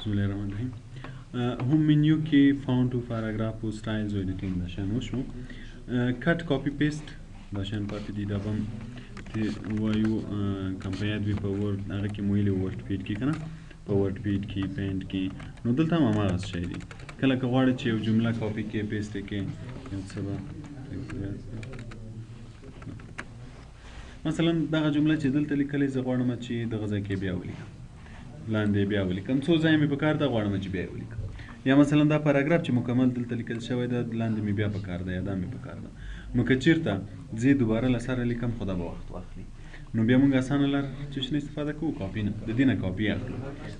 بسم الله الرحمن الرحیم. home menu کې font و پاراګراف و styles و editing دا شیان وشو. cut copy paste دا شیان پاتې دي. دا به هم وایو کوم په یاد وي په Word هغه کې مو ویلي WordPad کې که نه، په WordPad کې Paint کې، نو دلته هم هماغه شی دی. کله که غواړې چې یو جمله کاپي کې paste یې کې، یو څه به مثلا دغه جمله چې دلته لیکلې زه غواړم چې دغه ځای کې بیا ولیکم، لاندې بیا ولیکم، څو ځای مې پکار ده غواړم چې بیا یې ولیکم. یا مثلا دا پاراګراف چې مکمل دلته لیکل شوی ده لاندې مې بیا پکار ده یا دا مې پکار ده، نو که چېرته زه دوباره له سره لیکم خو دا به وخت واخلي. نو بیا موږ اسانه لار چې نه استفاده کوو، کاپي نه، د دې نه کاپي اخلو.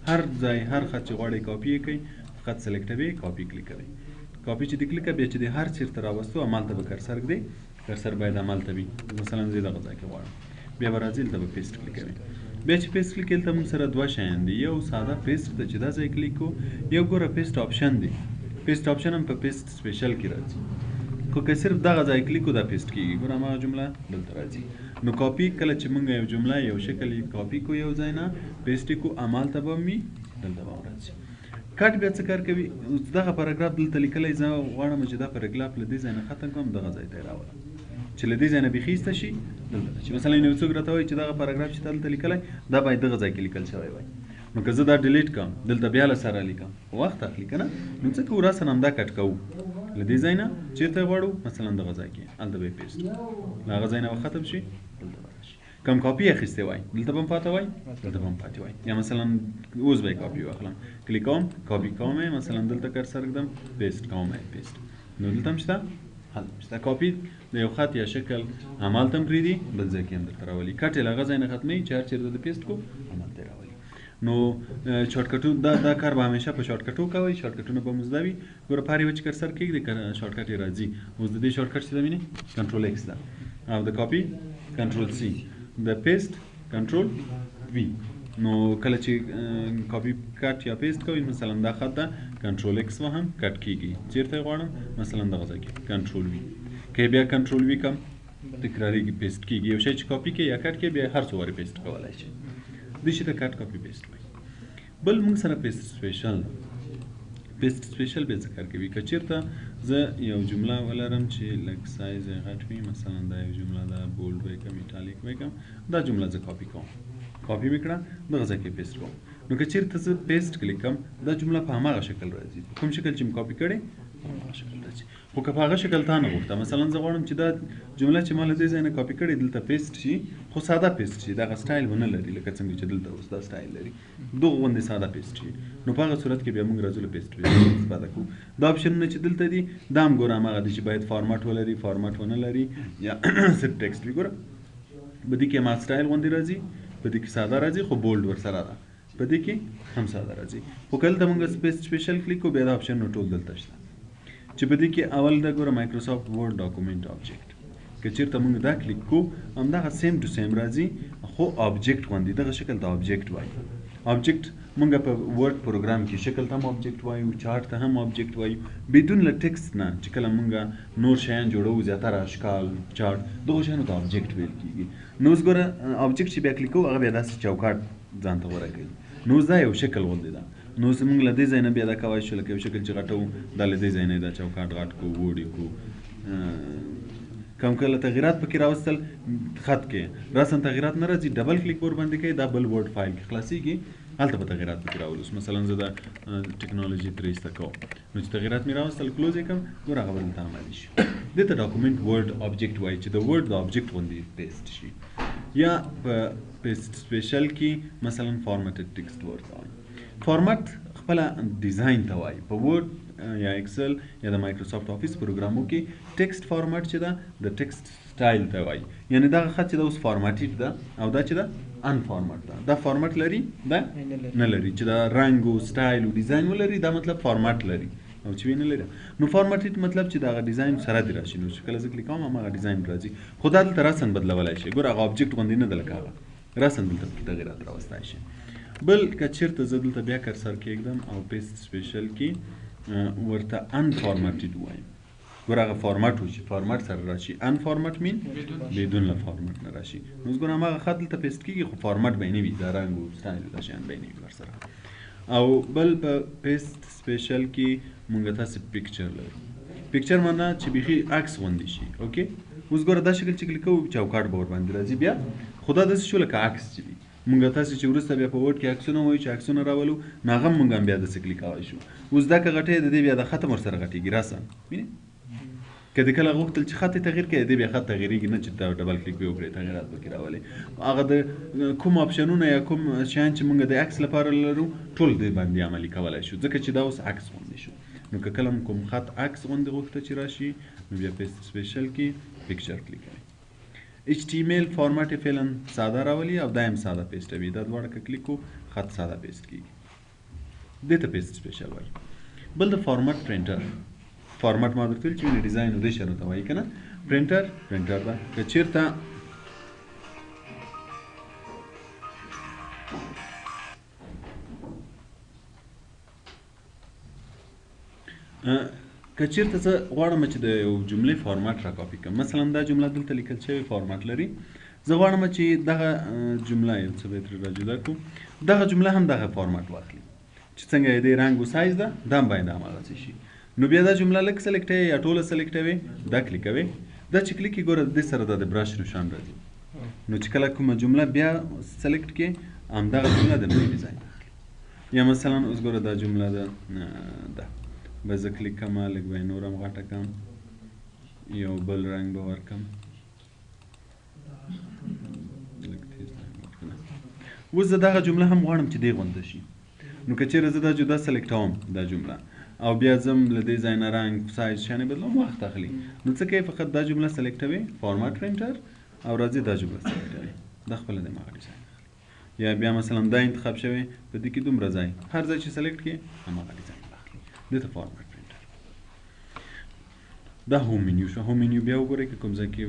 هر ځای هر خط چې غواړئ کاپي یې کړئ، فقط select کوئ، copy کلیک کوئ. کاپي چې دې کلیک کړه بیا چې دې هر چېرته راوستو همالته به cursor ږدې، cursor باید همالته وي. مثلا زه دغه ځای کې غواړم، بیا به راځي دلته به paste کلیک کوي. بیا چې paste کلیک دلته موږ سره دوه شیان دي، یو ساده paste ته چې دا ځای کلیک کو، یو ګوره paste option دی. paste option هم په paste special کې راځي، خو که صرف دغه ځای کلیک کو دا paste کیږي. ګوره هماغه جمله دلته راځي. نو کاپي کله چې موږ یو جمله یو شکل کاپي کو یو ځای نه paste کو، همالته به وي، دلته به هم راځي. cut بیا څه کار کوي؟ دغه پاراګراف دلته لیکلی، زه غواړم چې دا پاراګراف له دې ځای نه ختم کړم دغه ځای ته یې راولم چې له دې ځای نه بیخي ایسته شي دلته راشي. مثلا یو څوک راته وایي چې دغه پاراګراف چې تا دلته لیکلی دا باید دغه ځای کې لیکل شوی وای، نو که زه دا delete کړم دلته بیا له سره لیکم وخت اخلي که نه، نو څه کوو راساً همدا cut کوو له دې ځای نه چېرته یې غواړو، مثلا دغه ځای کې هلته به یې paste کړو، له هغه ځای نه به ختم شي دلته به راشي. کم کاپي اخیستی وای دلته به هم پاته وای، دلته به هم پاتې وای. یا مثلا اوس به یې کاپي واخلم، کلیک کوم کاپي کوم یې، مثلا دلته cursor ږدم paste کوم یې paste، نو دلته هم شته هلته هم شته. کاپي د یو خط یا شکل همالته هم پرېږدي بل ځای کې هم درته راولي. cut یې له هغه ځای نه ختموي چې هر چېرته د paste کو همالته یې راولي. نو shortcut و دا کار به همیشه په shortcut و کوئ، shortcut ونه به مو زده وي. ګوره په هر یوه چې cursor کېږدي shortcut یې راځي. اوس د دې shortcut چې ده وینې control X ده، او د copy control C، د paste control V. نو کله چې copy cut یا paste کوئ، مثلا دا خط ده control X وهم cut کېږي، چېرته یې غواړم مثلا دغه ځای کې control V، که بیا control V کم تکرارېږي paste کېږي. یو شی چې کاپي کوي یا cut کوي بیا هر څو وارې paste کولی شي. دې شي ته cut copy paste وایي. بل موږ سره paste special ده. paste special بیا څه کار کوي؟ که چېرته زه یو جمله ولرم چې لږ سایز یې غټ وي، مثلا دا یو جمله ده bold به یې کړم italic به یې کړم، دا جمله زه کاپي کوم، کاپي مې کړه دغه ځای کې paste کوم. نو که چېرته زه paste کلیک کړم دا جمله په هماغه شکل راځي، په کوم شکل چې مې کاپي کړې په هماغه شکل راځي. خو که په هغه شکل تا نه غوښته، مثلا زه غواړم چې دا جمله چې ما له دې ځای نه کاپي کړې دلته paste شي، خو ساده paste شي، دغه سټایل ونه لري لکه څنګه چې دلته اوس دا سټایل لري، دغه غوندې ساده paste شي. نو په هغه صورت کې بیا موږ راځو له paste استفاده کوو. دا آپشنونه چې دلته دي دا هم ګوره هماغه دي چې باید فارمټ ولري فارمټ ونه لري یا صرف text وي. ګوره په دې کې هماغه سټایل غوندې راځي، په دې کې ساده راځي خو bold ورسره ده، په دې کې هم ساده راځي. خو کله ته موږ paste special کلیک کوو بیا دا آپشن ټول دلته شته چې په دې کې اول دا ګوره Microsoft Word document object، که چېرته موږ دا کلیک کوو همدغه same to same راځي خو object غوندې، دغه شکل ته object وایي. object موږ په Word پروګرام کې شکل ته هم object وایو، چارت ته هم object وایو، بدون له text نه چې کله موږ نور شیان جوړوو زیاتره اشکال چارت دغو شیانو ته object ویل کېږي. نو اوس ګوره object چې بیا کلیک کوو هغه بیا داسې چوکاټ ځان ته غوره کوي. نو اوس دا یو شکل غوندې ده. نو اوس موږ له دې ځای نه بیا دا کوای شو لکه یو شکل چې غټوو دا له دې ځای نه دا چوکاټ غټ کو وړ یې کو، کم کله تغیرات پکې راوستل خط کې راساً تغیرات نه راځي، double click ورباندې کوي دا بل Word file کې خلاصېږي، هلته به تغیرات پکې راولو. مثلا زه دا ټکنالوژي ترې ایسته کوم، نو چې تغیرات مې راوستل close یې کړم ګوره هغه به دلته عملي شي. دې ته document Word object وایي چې د Word د object غوندې paste شي. یا په paste special کې مثلا formatted text ورته وایي. فارمټ خپله design ته وایي. په Word یا Excel یا د Microsoft Office پروګرامو کې text format چې ده د text style ته وایي. یعنې دغه خط چې ده اوس formatted ده او دا چې ده unformat ده. دا فارمټ لري دا نه لري، چې دا رنګ او سټایل او design ولري دا مطلب فارمټ لري او چې نه لري. نو formatted مطلب چې دغه design سره دې راشي. نو چې کله زه کلیک کوم هماغه design راځي، خو دا دلته راساً بدلولی شي. ګوره هغه object غوندې نه ده لکه هغه راساً دلته پکې تغیرات راوستی شي. بل که چېرته زه دلته بیا cursor کېږدم او paste special کې ورته unformatted وایم، ګوره هغه فارمټ و چې فارمټ سره راشي. unformat mean بدون له فارمټ نه راشي. نو اوس ګوره هماغه خط دلته paste کېږي خو فارمټ به یې نه وي، دا رنګ و سټایل دا شیان به یې نه وي ورسره. او بل په paste special کې مونږ تاسو picture لرو. picture معنا چې بیخي عکس غوندې شي. okay، اوس ګوره دا شکل چې کلیک کوو چوکاټ به ورباندې راځي، بیا خو دا داسې شو لکه عکس چې وي. مونږ تاسو چې وروسته بیا په Word کې عکسونه وایو چې عکسونه راولو، نو هغه هم مونږ هم بیا داسې کلیک کولی شو. اوس دا که غټې د دې بیا د خط هم ورسره غټېږي. راسه وینې، که دې کله غوښتل چې خط یې تغییر کړي، د دې بیا خط تغییرېږي نه چې دا double click پرې وکړې تغییرات پکې راولې. هغه د کوم آپشنونه یا کوم شیان چې مونږ د عکس لپاره لرو ټول دې باندې عملي کولی شو، ځکه چې دا اوس عکس غوندې شو. نو که کله کوم خط عکس غوندې غوښته چې راشي، نو بیا paste special کې picture کلیک کوي. HTML format یې فعلا ساده راولي او دا هم ساده paste وي. دا دواړه که کلیک کړو خط ساده paste کېږي. دې ته paste special وایي. بل د format painter. format ما درته ویل چې وینې design او دې شیانو ته وایي که نه. painter painter ده که چېرته که چېرته زه غواړم چې د یو جملې format را کاپي کړم، مثلا دا جمله دلته لیکل شوی format لري، زه غواړم چې دغه جمله یو څه به یې ترې را جدا کړو، دغه جمله هم دغه format واخلي چې څنګه یې دی رنګ و سایز ده، دا هم باید هماغسې شي. نو بیا دا جمله لږ سلیکټوي یا ټوله سلیکټوي، دا کلیکوي، دا چې کلیک یې ګوره د دې سره دا د brush نشان راځي. نو چې کله کومه جمله بیا select کړې، همدغه جمله د نوي design اخلي. یا مثلا اوس ګوره دا جمله ده، ده به زه کلیک کړم، لږ به یې نور هم غټه کړم، یو بل رنګ به ورکړم، لږ تیز رنګ ورکړم. اوس زه دغه جمله هم غواړم چې دې غونده شي. نو که چېرې زه دا جدا سلیکټوم دا جمله او بیا ځم له دې ځای نه رنګ سایز شیان یې بدلوم، وخت اخلي. نو څه کوي، فقط دا جمله سلیکټوي format painter او راځي دا جمله سلیکټوي، دا خپله د هماغه design اخلي. یا بیا مثلا دا انتخاب شوی په دې کې دومره ځای، هر ځای چې select کړي هماغه design اخلي. دې ته format painter. دا home menu شو. home menu بیا وګورئ که کوم ځای کې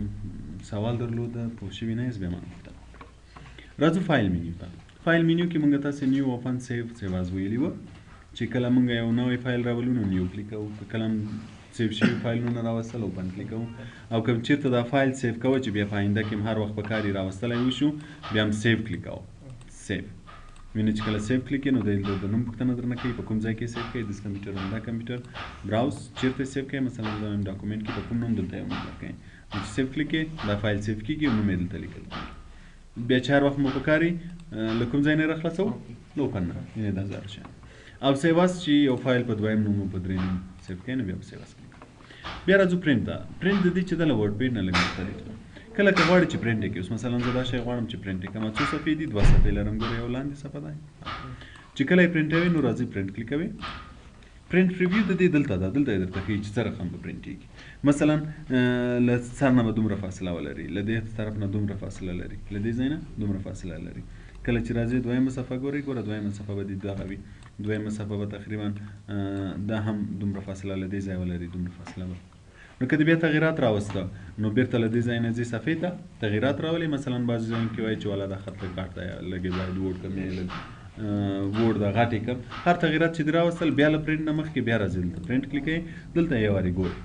سوال درلوده پوه شوي نه یاست بیا ما پوښتنه وکړئ. راځو file menu ته. file menu کې مونږ تاسې new، open، save، save as ویلي وو چې کله مونږ یو نوی فایل راولو نو new کلیک کوو، که کله save شوي فایلونه راوستل open کلیک کوو، او که چېرته دا فایل save کوو چې بیا په آینده کې هم هر وخت په کار یې راوستلی وشو بیا هم save کلیک کوو. save وینئ چې کله save کلیک کړئ نو د نوم پوښتنه درنه کوي، په کوم ځای کې save کوي، this computer، دا کمپیوټر، browse چېرته save کوي، مثلا زه وایم document کې په کوم نوم، دلته یو نوم ورکوي. نو چې save کلیک کړئ دا فایل save کېږي او نوم یې دلته لیکل کېږي. بیا چې هر وخت مو په کار وي له کوم ځای نه یې راخلاصوو، له open نه، یعنې دا زاره شیان. او save as چې یو فایل په دویم نوم او په دریم نوم save کوي نو بیا په save as کلیک کوو. بیا راځو پرینټ ته. پرینټ د دې چې ده له WordPad نه لږ مختلف ده. کله که غواړي چې پرینټ یې کړي، اوس مثلا زه دا شی غواړم چې پرینټ یې کړم، څو صفحې دي، دوه صفحې لرم، ګوره یو لاندې صفحه ده، چې کله یې پرینټوي نو راځي پرینټ کلیک کوي. print preview د دې دلته ده، دلته یې درته ښیي چې څه رقم به پرینټېږي. مثلا له سر نه به دومره فاصله ولري، له دې طرف نه دومره فاصله لري، له دې ځای نه دومره فاصله لري. کله چې راځي دویمه صفحه ګورئ، ګوره دویمه صفحه به دې دغه وي، دویمه صفحه به تقریبا دا هم دومره فاصله له دې ځای ولري، دومره فاصله به. نو که دې بیا تغییرات راوسته نو بیرته له دې ځای نه ځې صفحې ته تغییرات راولي. مثلا بعضې ځایونو کې وایي چې والا دا خط لږ غټ دی، لږ یې باید ووړ کړم، یا لږ ووړ ده غټ یې کړم. هر تغییرات چې دې راوستل بیا له پرینټ نه مخکې بیا راځي دلته پرینټ کلیک کوي، دلته یې وارې ګوري.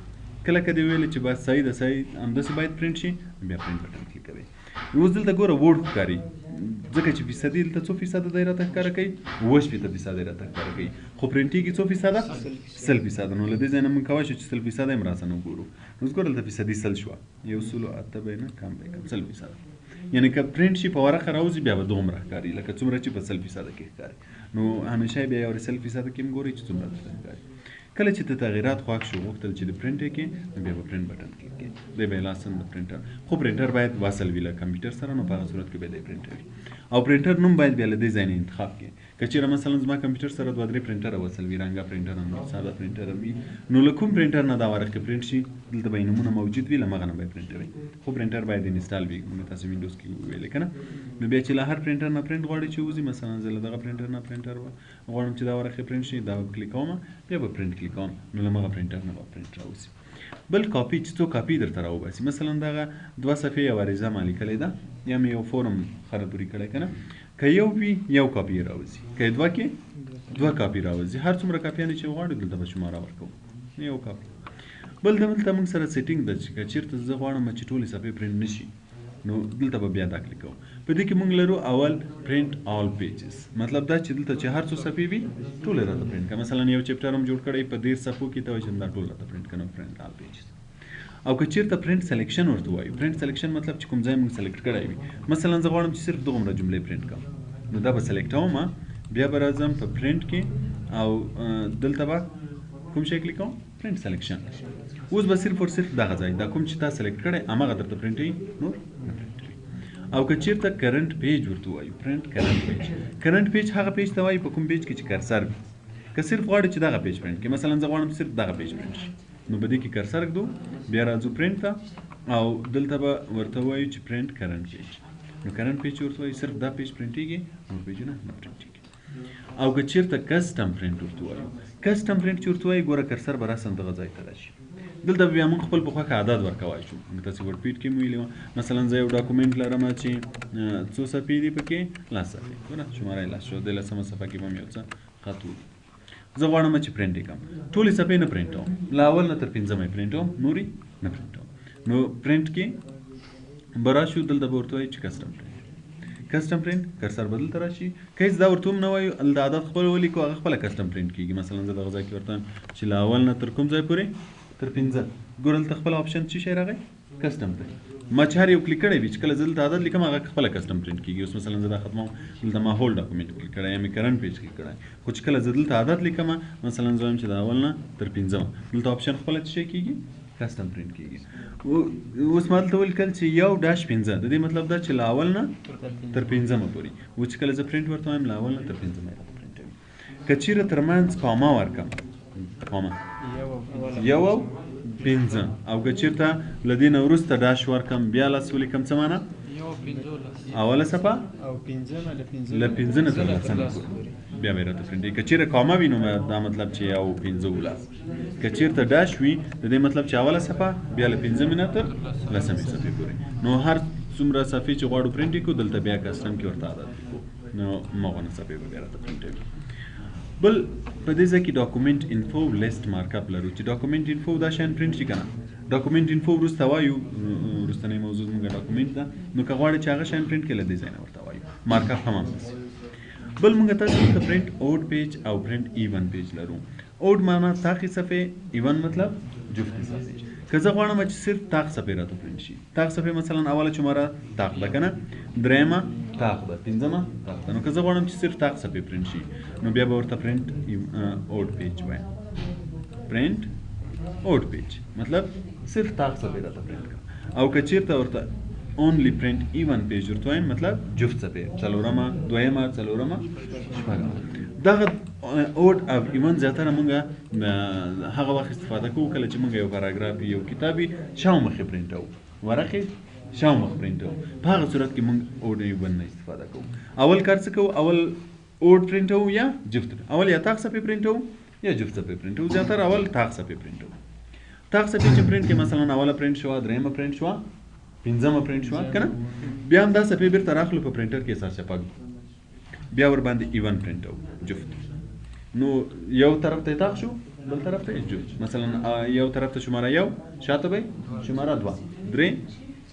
کله که دې ویلې چې بس صحیح ده، صحیح همداسې باید پرینټ شي، بیا print button click کوي. اوس دلته ګوره ووړ ښکاري، ځکه چې فیصدي دلته څو فیصده دی راته ښکاره کوي، 67% دی راته ښکاره کوي، خو پرینټېږي څو فیصده؟ 100%. نو له دې ځای نه موږ کولی شو چې 100% هم راسره وګورو. نو اوس ګوره دلته فیصدي 100 شوه، 108 به یې نه کم به یې کم 100%، یعنې که پرینټ شي په ورقه راوځي بیا به دومره ښکاري لکه څومره چې په 100% کې ښکاري. نو همیشه بیا یو 100% کې هم ګورئ چې څومره درته ښکاري. کله چې ته تغییرات خوښ شو، غوښتل چې د پرینټ یې کړې، نو بیا به print button click کړې، دی به یې لاسن د پرینټر، خو پرینټر باید وصل وي له کمپیوټر سره، نو په هغه صورت کې به دی پرینټر وي. او پرینټر نوم باید بیا له دې ځای نه انتخاب کړې. که چېرې مثلا زما کمپیوټر سره دوه درې پرینټره وصل وي، رنګه پرینټر هم وي، ساده پرینټر هم وي، نو له کوم پرینټر نه دا ورقې پرینټ شي دلته به یې نومونه موجود وي، له مغه نه به یې پرینټوي. خو پرینټر باید install وي، موږ تاسو Windows کې وویلې که نه. نو بیا چې له هر پرینټر نه پرینټ غواړي چې وځي، مثلا زه له دغه پرینټر نه پرینټر غواړم چې دا ورقې پرینټ شي، دا به کلیک کوم، بیا به پرینټ کلیک کوم، نو له مغه پرینټر نه به پرینټ راوځي. بل کاپي چې څو کاپي درته راوباسي، مثلا دغه دوه صفحې یو عریضه ما لیکلې ده، یا مې یو فورم خره پورې کړی که نه، که یو وي یو کاپي یې راوځي، که دوه کې دوه کاپي راوځي، هر څومره کاپیانې چې غواړو دلته به شماره ورکوو، یو کاپي. بل دلته موږ سره setting ده چې که چېرته زه غواړم چې ټولې صفحې پرینټ نه شي، نو دلته به بیا دا کلیک کوو. په دې کې موږ لرو اول print all pages، مطلب دا چې دلته چې هر څو صفحې وي ټول راته پرینټ کړه. مثلا یو chapter هم جوړ کړی په 30 صفحو کې، ته وایې چې دا ټول راته پرینټ کړه، نو print all pages. او که چیرته print selection ورته وایو، print selection مطلب چې کوم ځای موږ select کړی وي. مثلا زه غواړم چې صرف دغومره جملې پرینټ کړم، نو دا به select وم، بیا به راځم په پرینټ کې او دلته به کوم شی کلیک کوم، print selection. اوس به صرف او صرف دغه ځای دا کوم چې تا select کړی هماغه درته پرینټوي، نور نه پرینټوي. او که چیرته current page ورته وایو، print current page، current page هغه page ته وایي په کوم page کې چې cursor وي. که صرف غواړي چې دغه page print کړي، مثلا زه غواړم صرف دغه page print شي، نو په دې کې cursor ږدو، بیا راځو پرینټ ته او دلته به ورته وایو چې print current page. نو current page ورته وایو صرف دا page پرینټېږي، نور پیجونه نه پرینټېږي. او که چیرته custom print ورته وایو، custom print چې ورته وایو، ګوره cursor به راساً دغه ځای ته راشي. دلته بیا موږ خپل په خوښه عدد ورکوای شو. موږ تاسې WordPad کې مو ویلي وه، مثلا زه یو document لرم چې څو صفحې دي پکې، لس صفحې، ګوره شماره یې لس شو، د لسمه صفحه کې به مې یو څه خط ولیکم. زه غواړم چې پرینټ یې کړم، ټولې صفحې نه پرینټوم، له اول نه تر پنځمه یې پرینټوم، نورې نه پرینټوم. نو پرینټ کې به راشو، دلته به ورته وایو چې custom print، custom print cursor به دلته راشي. که هېڅ دا ورته هم نه وایو، دلته عدد خپل ولیکو، هغه خپله custom print کېږي. مثلا زه دغه ځای کې ورته وایم چې له اول نه تر کوم ځای پورې، تر پنځه. ګوره دلته خپله option څه شی راغی، custom print. ما چې هر یو کلیک کړی وي، چې کله زه دلته عدد لیکم هغه خپله custom print کېږي. اوس مثلا زه دا ختموم، دلته ما whole document کلیک کړی یا مې current page کلیک کړی، خو چې کله زه دلته عدد لیکم، مثلا زه وایم چې د اول نه تر پنځمه، دلته option خپله څه شی کېږي، custom print کېږي. اوس ما دلته ولیکل چې 1-5، د دې مطلب دا چې له اول نه تر پنځمه پورې. اوس چې کله زه پرینټ ورته وایم، له اول نه تر پنځمه یې راته پرینټوي. که چېرې ترمنځ comma ورکړم، comma 1 او 5، او که چېرته له دې نه وروسته dash ورکړم، بیا لس ولیکم، څه معنا؟ اوله صفحه او پنځمه له پنځه نه تر لسمې پورې بیا به یې راته پرینټوي. که چېرې comma وي نو دا مطلب چې 1 او 5 او لس. که چېرته dash وي د دې مطلب چې اوله صفحه بیا له پنځمې نه تر لسمې صفحې پورې. نو هر څومره صفحې چې غواړو پرینټ یې کړو، دلته بیا custom کې ورته عدد لیکو، نو هماغه صفحې به بیا راته پرینټوي. بل په دې ځای کې document info list markup لرو، چې document info دا شیان پرینټ شي که نه. document info وروسته وایو، وروستنۍ موضوع زموږ document ده، نو که غواړئ چې هغه شیان پرینټ کړي له دې ځای نه ورته وایو. markup هم همداسې. بل موږ تاسو ته print odd page او print even page لرو. odd معنا طاقي صفحې، even مطلب جفتي صفحې. که زه غواړم چې صرف طاق صفحې راته پرینټ شي، طاق صفحې مثلا اوله شماره طاق ده که نه، درېیمه طاق ده، پنځمه طاق ده، نو که زه غواړم چې صرف طاق صفحې پرینټ شي، نو بیا به ورته print odd page وایم. print odd page مطلب صرف طاق صفحې راته پرینټ کړه. او که چیرته ورته only print even page ورته وایم، مطلب جفت صفحې، څلورمه، دویمه، څلورمه، شپږمه. دغه odd او even زیاتره مونږ هغه وخت استفاده کوو کله چې مونږ یو پاراګراف یو کتاب وي شاو مخې پرینټوو، ورقې شاو مخ پرینټوو، په هغه صورت کې مونږ odd even نه استفاده کوو. اول کار څه کوو؟ اول odd پرینټوو یا جفت، اول یا طاق صفحې پرینټوو یا جفت صفحې پرینټوو. زیاتره اول طاق صفحې پرینټوو. طاق صفحې چې پرینټ کې مثلا اوله پرینټ شوه، درېیمه پرینټ شوه، پنځمه پرینټ شوه که نه، بیا هم دا صفحې بېرته راخلو په پرینټر کې سرچپه کړو، بیا ورباندې even پرینټوو جفت. نو یو طرف ته یې طاق شو، بل طرف ته یې جفت. مثلا یو طرف ته شماره 1، شاته به یې شماره 2، 3،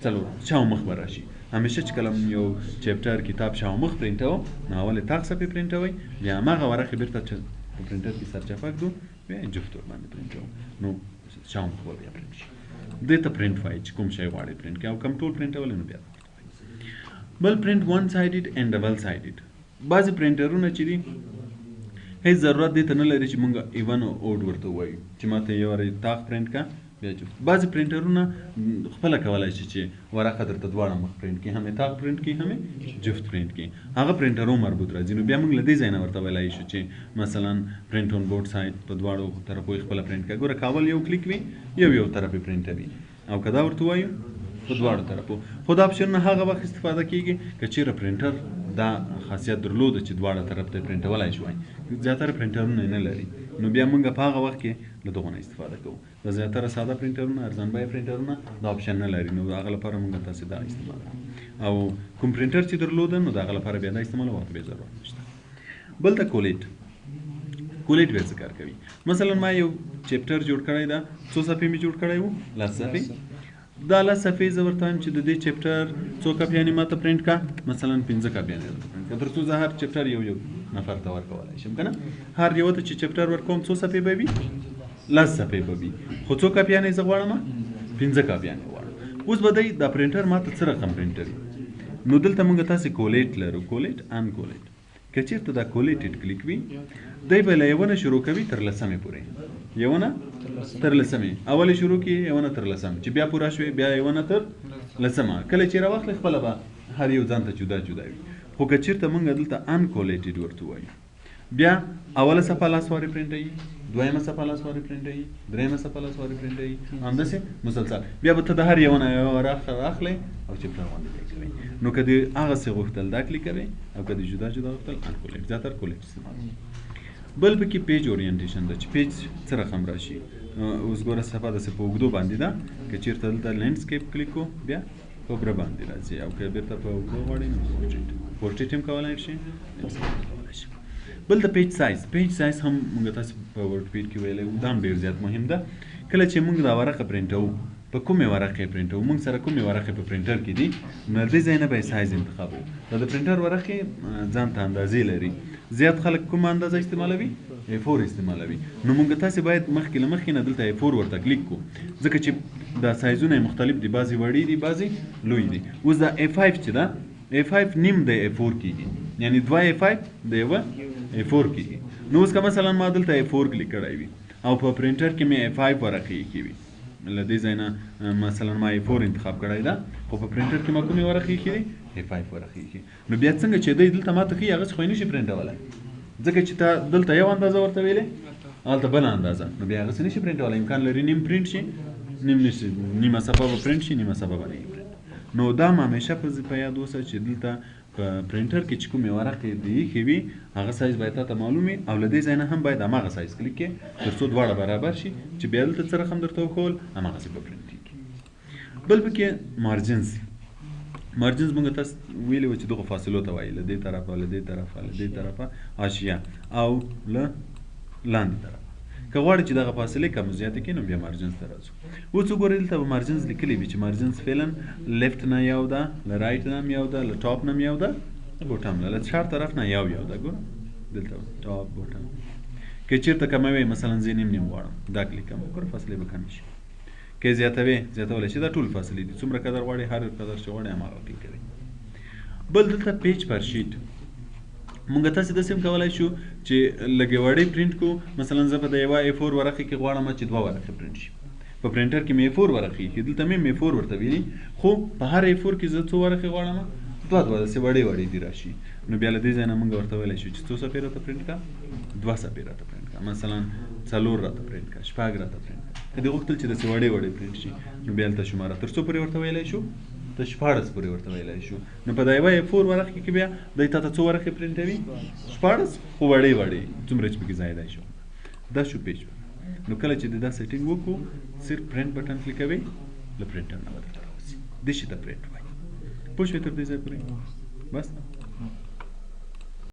4، شاو مخ به راشي. همیشه چې کله یو chapter کتاب شاو مخ پرینټوو، نو اول یې طاق صفحې پرینټوئ، بیا هماغه ورقې بېرته چې په پرینټر کې سرچپه کړو، بیا یې جفت ورباندې پرینټوو، نو شاو مخ به بیا پرینټ شي. دې ته پرینټ وایي چې کوم شی غواړئ پرینټ کړئ، او کم ټول پرینټولی نو بیا ورته وایي. بل print one sided and double sided. بعضې پرینټرونه چې دي هیڅ ضرورت دې ته نه لري چې مونږ even او odd ورته ووایو چې ما ته یو وارې طاق پرینټ کړه بیا جفت. بعضې پرینټرونه خپله کولی شي چې ورقه درته دواړه مخ پرینټ کړي، هم یې طاق پرینټ کړي هم یې جفت پرینټ کړي، هغه پرینټرو مربوط راځي. نو بیا مونږ له دې ځای نه ورته ویلی شو چې مثلا print on both side په دواړو طرفو یې خپله پرینټ کړه. ګوره که اول یو کلیک وي یو یو طرف یې پرینټوي، او که دا ورته ووایو په دواړو طرفو. خو دا اپشنونه هغه وخت استفاده کیږي که چیرې پرینټر دا خاصیت درلود چې دواړه طرف ته پرینټولای شوای. زیاتره پرینټرونه نه لري، نو بیا موږ په هغه وخت کې له دغو نه استفاده کوو. دا زیاتره ساده پرینټرونه، ارزان بیه پرینټرونه دا option نه لري، نو د هغه لپاره موږ تاسې دا استعمالوو. او کوم پرینټر چې درلوده نو د هغه لپاره بیا دا استعمالوو، ورته بیا ضرورت نشته. بل ته collate. collate بیا څه کار کوي؟ مثلا ما یو chapter جوړ کړی ده، څو صفحې مې جوړ کړی وو؟ لس صفحې. دا لس صفحې زه ورته وایم چې د دې chapter څو کاپیانې ما ته پرنټ کا، مثلا 5 کاپیانې راته پرنټ کا، تر څو زه هر chapter یو یو نفر ته ورکولی شم که نه. هر یو ته چې chapter ورکوم څو صفحې به وي؟ 10 صفحې به وي، خو څو کاپیانې زه غواړم؟ 5 کاپیانې غواړم. اوس به دی دا پرنټر ما ته څه رقم پرنټوي؟ نو دلته موږ تاسې collate لرو، collate uncollate. که چېرته دا collated کلیک وي، دی به له یوه نه شروع کوي تر لسمې پورې، یوه نه تر لسمې، اول یې شروع کړي یوه نه تر لسم، چې بیا پوره شوې بیا یوه نه تر لسمه، کله چې راواخلې خپله به هر یو ځان ته جدا جدا وي. خو که چېرته موږ دلته uncollated ورته ووایو، بیا اوله صفحه لاس وارې پرنټوي، دویمه صفحه لاس وارې پرنټوي، درېیمه صفحه لاس وارې پرنټوي، همداسې مسلسل. بیا به ته د هر یو نه یوه راخلې او chapter غوندې به یې کوې. نو که دې هغسې غوښتل دا کلیک کوې، او که دې جدا جدا غوښتل uncollate، زیاتر collate استعمال. بل پکې page orientation ده چې page څه رقم راشي. اوس ګوره صفحه داسې په اوږدو باندې ده، که چېرته دلته landscape کلیک کړو بیا په بره باندې راځي، او که بېرته په اوږدو غواړې نو portrait، portrait هم کولی شي، landscape هم کولی شي. بل د page size، page size هم موږ تاسو په WordPad کې ویلی وو، دا هم ډېر زیات مهم ده. کله چې موږ دا ورقه پرنټوو، په کومې ورقې پرنټوو، موږ سره کومې ورقې په پرنټر کې دي، نو له دې ځای نه به یې سایز انتخابوو. دا د پرنټر ورقې ځان ته اندازې لري، زیات خلک کومه اندازه استعمالوي؟ A4 استعمالوي. نو موږ تاسې باید مخکې له مخکې نه دلته A4 ورته کلیک کړو، ځکه چې دا سایزونه یې مختلف دي، بعضې وړې دي بعضې لوی دي. اوس دا A5 چې ده، A5 نیم د A4 کېږي، یعنې دوه A5 د یوه A4 کېږي. نو اوس که مثلا ما دلته A4 کلیک کړی وي او په پرنټر کې مې A5 ورقې ایښې وي، له دې ځای نه مثلا ما A4 انتخاب کړی ده، خو په پرنټر کې ما کومې ورقې ایښې دي؟ A5 ورقې ایښې. نو بیا څنګه چې دی دلته ما ته ښیي هغسې خو یې نشي پرنټولی، ځکه چې تا دلته یو اندازه ورته ویلې هلته بله اندازه، نو بیا هغسې نشي پرنټولی. امکان لري نیم پرنټ شي نیم نشي، نیمه صفحه به پرنټ شي نیمه صفحه به نه پرنټ. نو دا هم همیشه په یاد اوسه چې دلته په پرنټر کې چې کومې ورقې دې ایښې وي هغه سایز باید تا ته معلوم وي، او له دې ځای نه هم باید هماغه سایز کلیک کړې تر څو دواړه برابر شي، چې بیا دلته څه رقم درته وښول هماغسې به پرنټ کېږي. بل پکې margins. margins موږ تاسو ویلي وو چې دغو فاصلو ته وایي، له دې طرفه له دې طرفه له دې طرفه حاشیه او له لاندې طرفه. که غواړې چې دغه فاصلې کم زیاتې کړې نو بیا margins ته راځو. اوس وګورئ دلته به margins لیکلي وي چې margins فعلا left نه یو ده، له right نه هم یو ده، له top نه هم یو ده، له bottom نه، له چهار طرف نه یو یو ده. ګوره دلته top bottom. که چېرته کموي مثلا زه نیم نیم غواړم دا کلیک کوم، وګوره فاصلې به کمې شي. که زیاتوي زیاتولی شي، دا ټول فاصلې دي، څومره قدر غواړي هر قدر چې غواړي هماغه کلیک کوي. بل دلته page per sheet، مونږ تاسې داسې هم کولی شو چې لږې وړې پرنټ کړو. مثلا زه په د یوه A4 ورقې کې غواړم چې دوه ورقې پرنټ شي، په پرنټر کې مې A4 ورقې ایښي، دلته مې A4 ورته ویلي، خو په هر A4 کې زه څو ورقې غواړم؟ دوه دوه داسې وړې وړې دي راشي. نو بیا له دې ځای نه مونږ ورته ویلی شو چې څو صفحې راته پرنټ کړه؟ دوه صفحې راته پرنټ کړه، مثلا څلور راته پرنټ کړه، شپږ راته پرنټ کړه. که دې غوښتل چې داسې وړې وړې پرنټ شي نو بیا هلته شماره تر څو پورې ورته ویلی شو؟ تر 16 پورې ورته ویلی شو. نو په دا یوه A4 ورقې کې بیا دی تا ته څو ورقې پرنټوي؟ 16، خو وړې وړې څومره چې پکې ځای دی شو. دا شو page. نو کله چې د دا setting وکړو صرف print button کلیک کوي، له پرنټر نه به درته راوځي، دې شي ته پرنټ وایي. پوه شوې تر دې ځای پورې؟ بس.